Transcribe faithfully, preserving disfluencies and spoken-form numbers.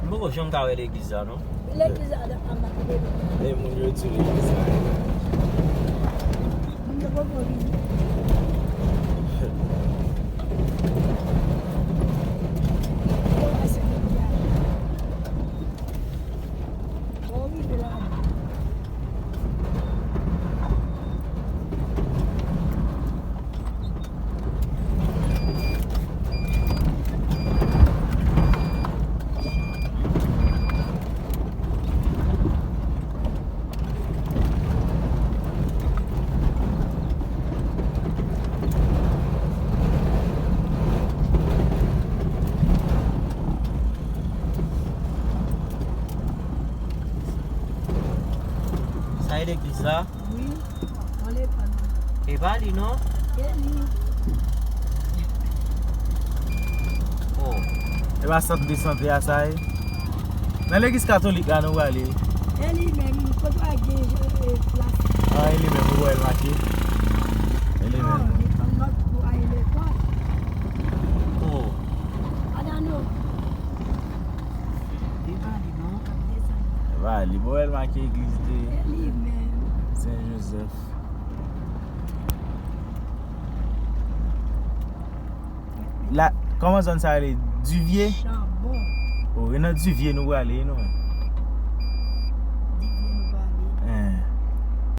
M poko janm ka wè legliz la, non. Legliz la, anba. E moun yo di legliz la. Moun yo poko vini. Yo, se legliz la. Bon, rive la. Sa e legliz la? Wi, on levanjil. E pa li, non? E li. Oh. E pa sant de sante a sa ye? Nan legliz katolik la nou prale. E li menm, kote w gen, e, plas? Ah, e li menm, ou wè l make? E li menm. Non, li pran nòt pou al lekòl. Oh. Adano. E pa li, non? E pa li, ou wè l make egliz de Sen Jozèf. La, kòman zòn sa rele? Duvye? Chabon. Oh, e nan Duvye nou prale, non?